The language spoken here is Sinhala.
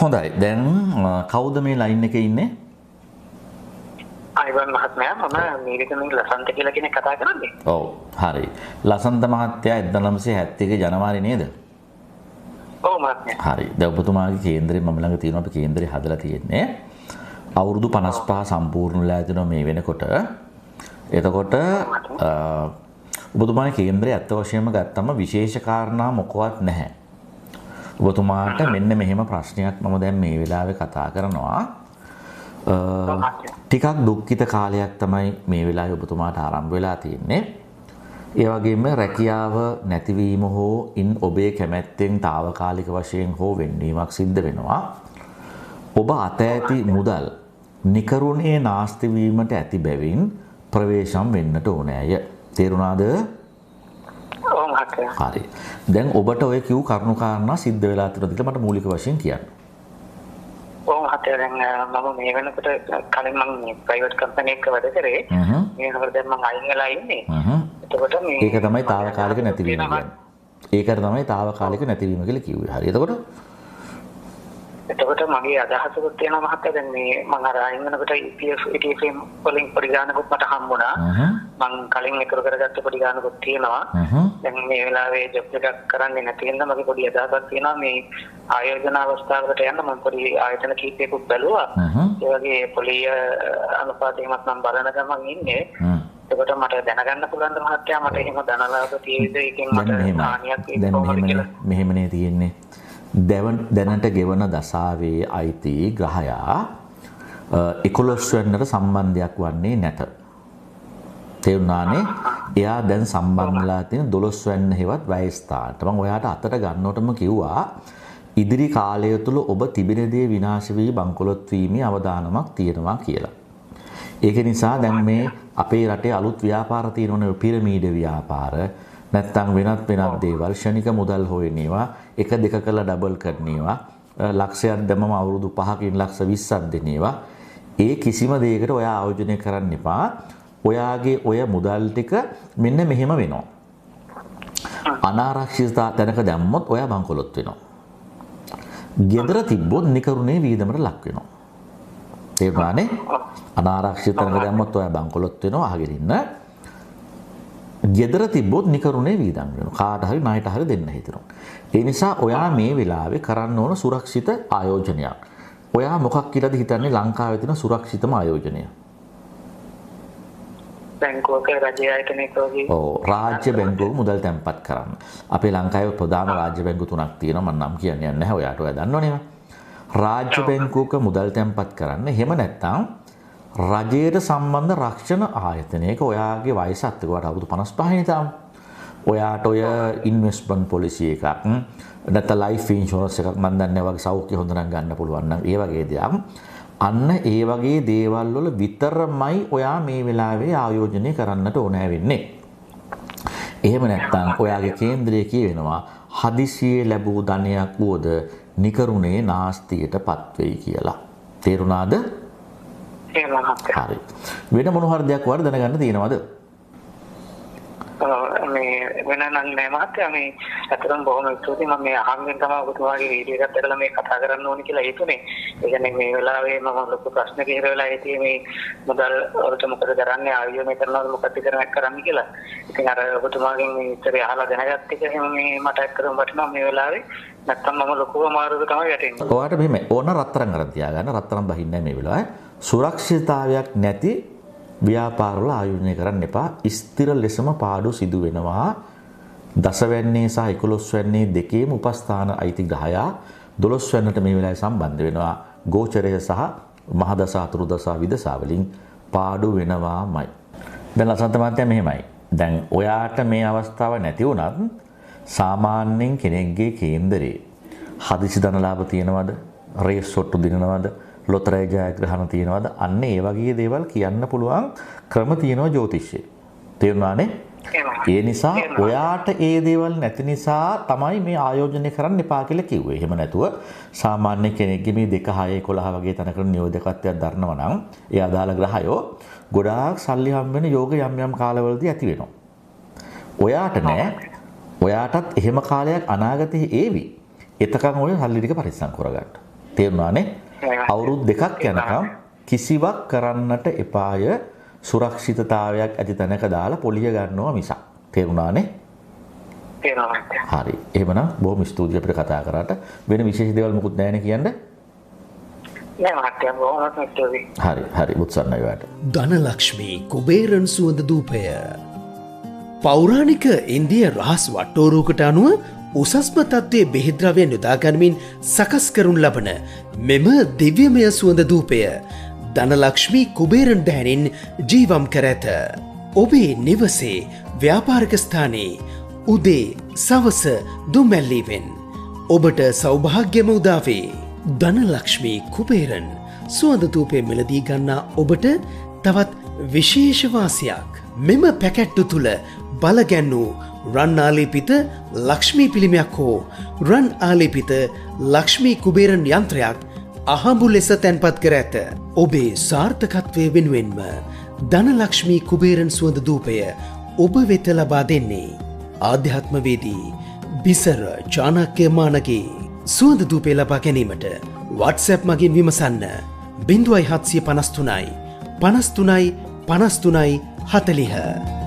හොඳයි. දැන් කවුද මේ ලයින් එකේ ඉන්නේ? අයිබෝන් මහත්මයා, මම මීරිකමින් ලසන්ත කියලා කෙනෙක් කතා කරන්නේ. ඔව් හරි. ලසන්ත මහත්තයා 1971 ජනවාරි නේද? ඔව් මහත්මයා. හරි. දැන් ඔබතුමාගේ කේන්දරේ මම ළඟ තියෙනවා. අපි කේන්දරේ හදලා තියෙන්නේ. අවුරුදු 55 සම්පූර්ණ වෙලා තිනවා මේ වෙනකොට. එතකොට ඔබතුමාගේ කේන්දරේ ඇත්ත වශයෙන්ම ගත්තම විශේෂ කාරණා මොකවත් නැහැ. ඔබතුමාට මෙන්න මෙහෙම ප්‍රශ්නයක් මම දැන් මේ වෙලාවේ කතා කරනවා. ටිකක් දුක්ඛිත කාලයක් තමයි මේ වෙලාවේ ඔබතුමාට ආරම්භ වෙලා තියෙන්නේ. ඒ වගේම රැකියාව නැතිවීම හෝ ඉන් ඔබේ කැමැත්තෙන් තාවකාලික වශයෙන් හෝ වෙන්වීමක් සිද්ධ වෙනවා. ඔබ අත ඇති මුදල් නිකරුණේ නාස්ති වීමට ඇති බැවින් ප්‍රවේශම් වෙන්නට ඕනෑය. තේරුණාද? ඔව් මහත්තයා. හරි. දැන් ඔබට ඔය කිව් කරුණු කාරණා සිද්ධ වෙලා තියෙනවද කියලා මට මූලික වශයෙන් කියන්න. ඔව් මහත්තයා, දැන් මම මේ වෙනකොට කලින් මම මේ ප්‍රයිවට් කම්පැනි එකක වැඩ කරේ. මේ වෙනකොට දැන් මම අයින් වෙලා ඉන්නේ. එතකොට මේ ඒක තමයි තාවකාලික නැතිවීම කියන්නේ. ඒකට තමයි තාවකාලික නැතිවීම කියලා කිව්වේ. හරි. එතකොට මගේ අදහසකුත් තියෙනවා මහත්තයා. දැන් මේ මම අර අයින් වෙනකොට EPF ETF වලින් පොඩි ගානකුත් මට හම්බුණා. මං කලින් එකතු කරගත්ත පොඩි ගානකුත් තියෙනවා. දැන් මේ වෙලාවේ ජොබ් එකක් කරන්නේ නැති හින්දා මගේ පොඩි අදහසක් තියෙනවා මේ ආයෝජන අවස්ථාවකට යන්න. මම පොඩි ආයතන කීපයකුත් බැලුවා. ඒ වගේ පොලිය අනුපාතයමත් මම බලන ගමන් ඉන්නේ. එතකොට මට දැනගන්න පුළුවන්ද මහත්තයා මට එහෙම ධන ලාභ තියෙයිද? ඒකෙන් මට හානියක් වෙයි කොහොමද කියලා. මෙහෙමනේ තියෙන්නේ. දැනට ගෙවන දසාවේ අයිති ග්‍රහයා 11 වෙනිදාට සම්බන්ධයක් වන්නේ නැත. තේරුණානේ? එයා දැන් සම්බන්ධ වෙලා තියෙන 12 වෙනි හේවත් වැය ස්ථානට. මම ඔයාට අතට ගන්නකොටම කිව්වා ඉදිරි කාලය තුල ඔබ තිබෙන දේ විනාශ වී බංකොලොත් වීමේ අවදානමක් තියෙනවා කියලා. ඒක නිසා දැන් මේ අපේ රටේ අලුත් ව්‍යාපාර තියෙනවනේ, පිරමීඩ ව්‍යාපාර, නැත්තම් වෙනත් වෙනත් දේවල්, ක්ෂණික මුදල් හොයන ඒවා, එක දෙක කරලා ඩබල් කරන ඒවා, ලක්ෂයක් දැම්මම අවුරුදු 5කින් ලක්ෂ 20ක් දෙන ඒවා. ඒ කිසිම දෙයකට ඔයා ආයෝජනය කරන්න එපා. ඔයාගේ ඔය මුදල් ටික මෙන්න මෙහෙම වෙනවා. අනාරක්ෂිත තැනක දැම්මොත් ඔයා බංකොලොත් වෙනවා. ගෙදර තිබ්බොත් නිකරුණේ වියදමට ලක් වෙනවා. තේරුණානේ? අනාරක්ෂිත තැනක දැම්මොත් ඔයා බංකොලොත් වෙනවා. අහගෙන ඉන්න. ගෙදර තිබ්බොත් නිකරුණේ වියදම් වෙනවා. කාට හරි ණයට හරි දෙන්න හිතෙනවා. ඒ නිසා ඔයා මේ වෙලාවේ කරන්න ඕන සුරක්ෂිත ආයෝජනයක්. ඔයා මොකක් කියලාද හිතන්නේ ලංකාවේ තියෙන සුරක්ෂිතම ආයෝජනය? බැංකුවක, රාජ්‍ය ආයතනයක වගේ. ඔව්, රාජ්‍ය බැංකුවක මුදල් තැන්පත් කරන්න. අපේ ලංකාවේ ප්‍රධාන රාජ්‍ය බැංකු තුනක් තියෙනවා. මම නම් කියන්නේ නැහැ. ඔයාට ඔයා දන්නවනේ. රාජ්‍ය බැංකුවක මුදල් තැන්පත් කරන්න. එහෙම නැත්නම් රජයට සම්බන්ධ රක්ෂණ ආයතනයක ඔයාගේ වයසත් එක්ක, ඔයාට අවුරුදු 55 නේ තාම. ඔයාට ඔය ඉන්වෙස්ට්මන්ට් පොලිසි එකක් නැත්නම් ලයිෆ් ඉන්ෂුරන්ස් එකක් මන් දන්නේ නැහැ වගේ සෞඛ්‍ය හොඳ නම් ගන්න පුළුවන් නම් ඒ වගේ දෙයක්. අන්න ඒ වගේ දේවල් වල විතරමයි ඔයා මේ වෙලාවේ ආයෝජනය කරන්නට ඕනෑ වෙන්නේ. එහෙම නැත්නම් ඔයාගේ කේන්දරය කියවෙනවා හදිසියේ ලැබූ ධනයක් වුවද නිකරුණේ නාස්තියටපත් වෙයි කියලා. තේරුණාද? හරි. වෙන මොන හරි දෙයක් ඔයාලා දැනගන්න තියෙනවද? මේ වෙන නම් නෑ මහත්තයා. මේ ඇත්තටම බොහොම ස්තුතියි. මම මේ අහංගෙන් තමයි ඔබතුමාගේ වීඩියෝ එකක් දැකලා මේ කතා කරන්න ඕනේ කියලා හිතුනේ. ඒ කියන්නේ මේ වෙලාවේ මම ලොකු ප්‍රශ්නක ඉර වෙලා හිටියේ මේ මුදල් වලට මොකද කරන්නේ, ආයෝජනය කරනවද, මොකද්ද කරන්නේ කියලා. ඉතින් අර ඔබතුමාගෙන් මේ විස්තරය අහලා දැනගත්ත එක එහෙම මේ මට ඇත්තටම වටිනවා මේ වෙලාවේ. නැත්තම් මම ලොකු අමාරුවක තමයි වැටෙන්නේ. ඔයාට මෙහෙම ඕන රත්තරන් අරන් තියාගන්න. රත්තරන් බහින්නේ නැහැ මේ වෙලාවේ. සුරක්ෂිතතාවයක් නැති ව්‍යාපාරවල ආයෝජනය කරන්න එපා. ස්ථිර ලෙසම පාඩු සිදු වෙනවා. දසවැන්නේ සහ 11 වැන්නේ දෙකේම උපස්ථාන අයිති ග්‍රහයා 12 වැන්නට මේ වෙලාවේ සම්බන්ධ වෙනවා. ගෝචරය සහ මහදසා අතුරුදසා විදසා වලින් පාඩු වෙනවාමයි. දැන් ලසන්ත මහත්තයා මෙහෙමයි. දැන් ඔයාට මේ අවස්ථාව නැති වුණත් සාමාන්‍යයෙන් කෙනෙක්ගේ කේන්දරේ හදිසි ධන ලාභ තියෙනවද? රේස් සොට්ටු දිනනවද? ලොතරැයි ජයග්‍රහණ තියෙනවද? අන්න ඒ වගේ දේවල් කියන්න පුළුවන් ක්‍රම තියෙනවා ජ්‍යොතිෂයේ. තේරුණානේ? ඒ නිසා ඔයාට ඒ දේවල් නැති නිසා තමයි මේ ආයෝජනය කරන්න එපා කියලා කිව්වේ. එහෙම නැතුව සාමාන්‍ය කෙනෙක්ගේ මේ 2 6 11 වගේ තැනකට නියෝජකත්වයක් දරනවා නම් ඒ අදාළ ග්‍රහයෝ ගොඩාක් සල්ලි හම්බ වෙන යෝග යම් යම් කාලවලදී ඇති වෙනවා. ඔයාට නෑ. ඔයාටත් එහෙම කාලයක් අනාගතයේ ඒවි. එතකන් ඔය සල්ලි ටික පරිස්සම් කරගන්න. තේරුණානේ? අවුරුදු 2ක් යනකම් කිසිවක් කරන්නට එපාය. සුරක්ෂිතතාවයක් ඇති තැනක දාලා පොලිය ගන්නවා මිසක්. තේරුණානේ? තේරුණා. හරි. එහෙමනම් බොහොම ස්තුතියි අපිට කතා කරාට. වෙන විශේෂ දේවල් මොකුත් නැහැ නේ කියන්න? නෑ මහත්තයා, බොහොම ස්තුතියි. හරි හරි, බුත්සන්නයි ඔයාට. ධනලක්ෂ්මී කුබේරන් සුවඳ දූපය. පෞරාණික ඉන්දිය රහස් වට්ටෝරුවකට අනුව උසස්ම තත්ත්වයේ බෙහෙත් ද්‍රව්‍යයන් යොදා ගනිමින් සකස් කරනු ලබන මෙම දිව්‍යමය සුවඳ දූපය ධනලක්ෂ්මී කුබේරන් දැහැනින් ජීවම් කර ඇත. ඔබේ නිවසේ ව්‍යාපාරික ස්ථානයේ උදේ සවස දුම් ඇල්ලීමෙන් ඔබට සෞභාග්‍යම උදා වේ. ධනලක්ෂ්මී කුබේරන් සුවඳ දූපය මිලදී ගන්නා ඔබට තවත් විශේෂ වාසියක්. මෙම පැකැට්ටු තුළ බලගැන්වූ රන් ආලේපිත ලක්ෂ්මී පිළිමයක් හෝ රන් ආලේපිත ලක්ෂ්මී කුබේරන් යන්ත්‍රයක් අහඹු ලෙස තැන්පත් කර ඇත. ඔබේ සාර්ථකත්වය වෙනුවෙන්ම ධනලක්ෂ්මී කුබේරන් සුවඳ දූපය ඔබ වෙත ලබා දෙන්නේ ආධ්‍යාත්මවේදී බිසර චාණක්‍ය මානගේ. සුවඳ දූපය ලබා ගැනීමට WhatsApp මගින් විමසන්න 0753 53 53 40.